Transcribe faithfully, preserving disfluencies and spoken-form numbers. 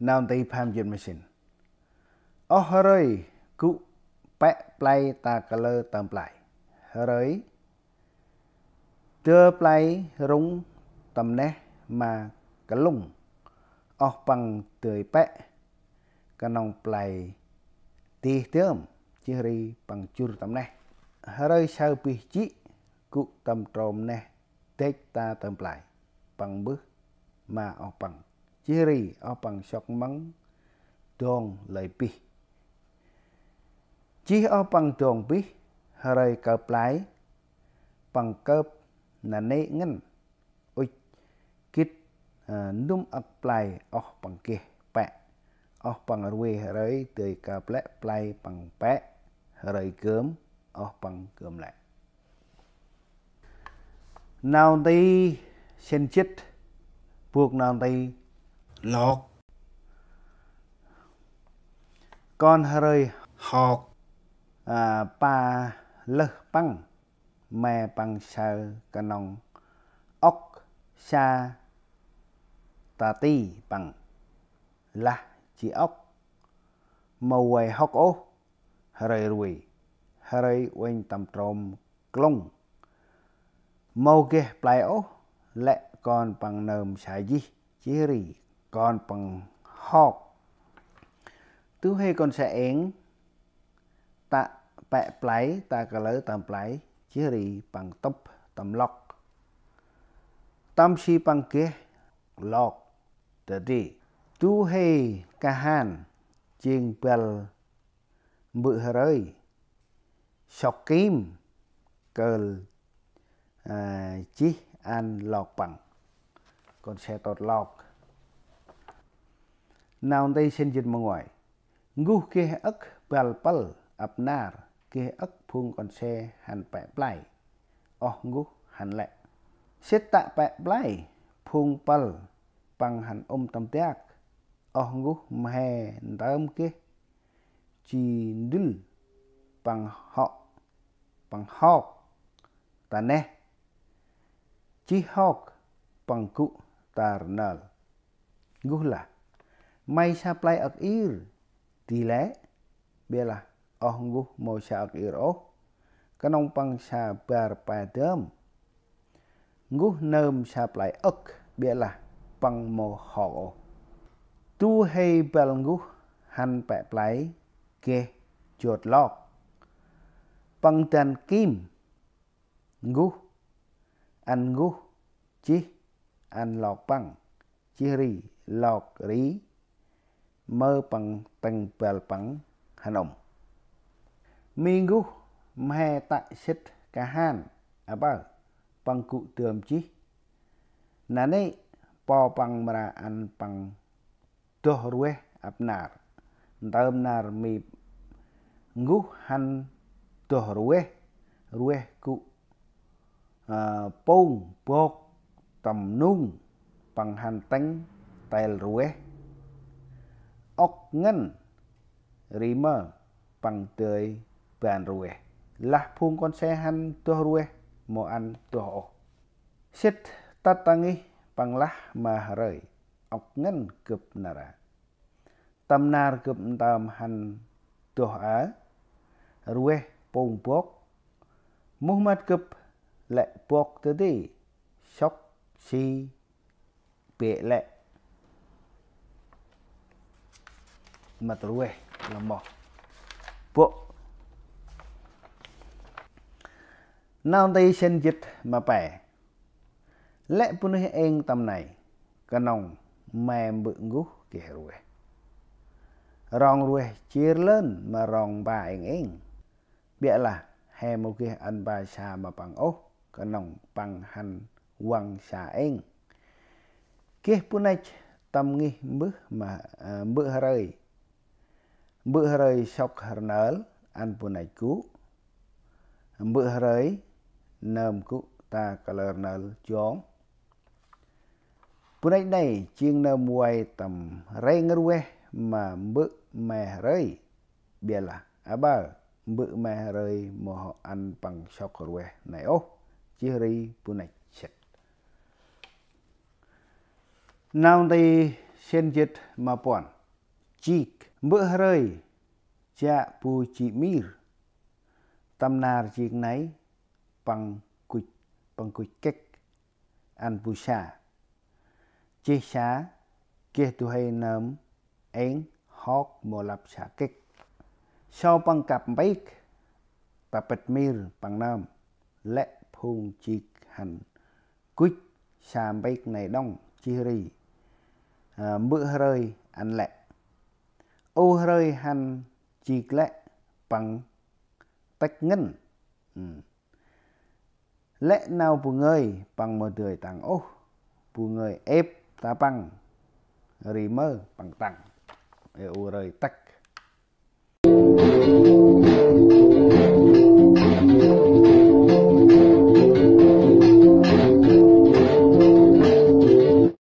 Nau nti pham jât ma sĭn. Oh Rơi gŭ pĕ play ta kalơ tơm play. Rơi dơ play rŭng tâm neh ma kalŭng. Oh păng dơi pĕ knŏng play dih dơm, jêh ri păng jŭr tâm neh. Rơi saơ bih jê̆ gŭ tâm trôm neh dăch ta tơm play. Păng mbơh ma oh păng. Jêh ri oh păng sŏk mâng dong lơi bih. Jêh oh păng dong bih, Rơi kơp play, păng kơp nanê̆ ngăn. Ŭch gĭt, ơ, ndŭm âk play oh păng geh pĕ. Oh păng rvê Rơi dơi kơp lĕ play păng pĕ, Rơi gơm, oh păng gơm lĕ. Nau nti sĭn jât, bôk nau nti lok. Kon Rơi hok, a, pa lơh păng, me păng saơ knŏng ŏk sa ta ti păng. Lah ji ŏk mâu vay hŏk ôh, Rơi rvê, Rơi uănh tâm trôm klŭng. Mâu geh play ôh, lĕ kon păng nơm sa jêh, jêh ri kon păng hok. Du huê kon se êng tă pĕ play ta kalơ tơm play, jêh ri păng tŭp tâm lok. Tâm si păng geh lok dadê. Du huê kahan jêng băl Mbơ̆ Rơi sŏk kim kơl, a, jêh ăn lok păng. Kon se tôt lok. Nau nti sĭn jât ma nguay. N'guh geh âk băl pâl ăp nar, geh âk phung kon se hăn pĕ play. Oh N'guh hăn lĕ. Sĭt tă pĕ play, phung pâl păng hăn ŭm tâm dak. Oh N'guh mhe ntơm geh ji ndŭl păng hŏk, păng hok ta neh. Jêh hok păng gŭ ta rnơl. N'guh lah: May sa play âk ir di lĕ? Ƀiălah oh N'guh mâu sa âk ir ôh, knŏng păng sa bar pe dơm. N'guh nơm sa play âk, ƀiălah păng mâu hok ôh. Du huê băl N'guh hăn pĕ play geh jot lok. Păng dăn kim N'guh, ăn N'guh jêh ăn lok păng, jêh ri lok ri mơ păng tĭng băl păng hăn ŭm. Mi N'guh mhe tă sĭt kahan aƀaơ, păng gŭ dơm jêh. Nanê̆ po păng mra ăn păng doh rveh ăp nar. Ntơm nar mi N'guh hăn doh rveh, rveh gŭ, a, pông bok tâm nung, păng hăn tĭng tel rveh. Ŏk ngăn ri mơ păng dơi ban rveh. Lah phung kon se hăn doh rveh mâu ăn doh ôh. Sĭt tât ta ngih păng lah ma Rơi: Ŏk ngăn gâp nar a? Tâm nar gâp ntơm hăn doh a rveh pông bok. Muh măt gâp lĕ bok dadê, sŏk si bê̆ lĕ. Măt rveh lăm moh bok. Nau nti sĭn jât ma pe. Lĕ bunuyh êng tâm nây, knŏng me Mbơ̆ N'guh geh rveh. Rong rveh jêr lơn ma rong mpa êng êng. Ƀiălah he mâu geh ăn mpa sa ma păng ôh, knŏng păng hăn văng sa êng. Geh bunăch tâm ngih mbơh ma, ơ, Mbơ̆ Hrơi. Mbơ̆ Hrơi sŏk rnơl ăn bunăch gŭ. Mbơ̆ Hrơi nơm gŭ ta kalơ rnơl jong. Bunăch nây jêng nơm vay tâm rêng rveh ma Mbơ̆ Me Hrơi. Ƀiălah aƀaơ Mbơ̆ Me Hrơi mâu hŏ ăn păng sŏk rveh nây ôh, jêh ri bunăch sĭt. Nau nti Sĭn jât ma puăn. Jik. Mbơ̆ Hrơi jă bu ji mir. Tâm nar jik nây păng gŭch, păng gŭch kĭk ăn bu sa. Jêh sa geh du huê nơm êng hŏk mâu lăp sa kĭk. Sau păng kăp mpik ta pĭt mir păng nơm. Lĕ phung jik hăn gŭch sa mpik nây đŏng jêh ri Mbơ̆ Hrơi ăn lĕ. U Hrơi hăn jik lĕ păng têk ngăn. Lĕ nau bu ngơi păng mâu dơi tăng ôh. Bu ngơi êp ta păng ri mơ păng tăng. Ê, U Hrơi têk.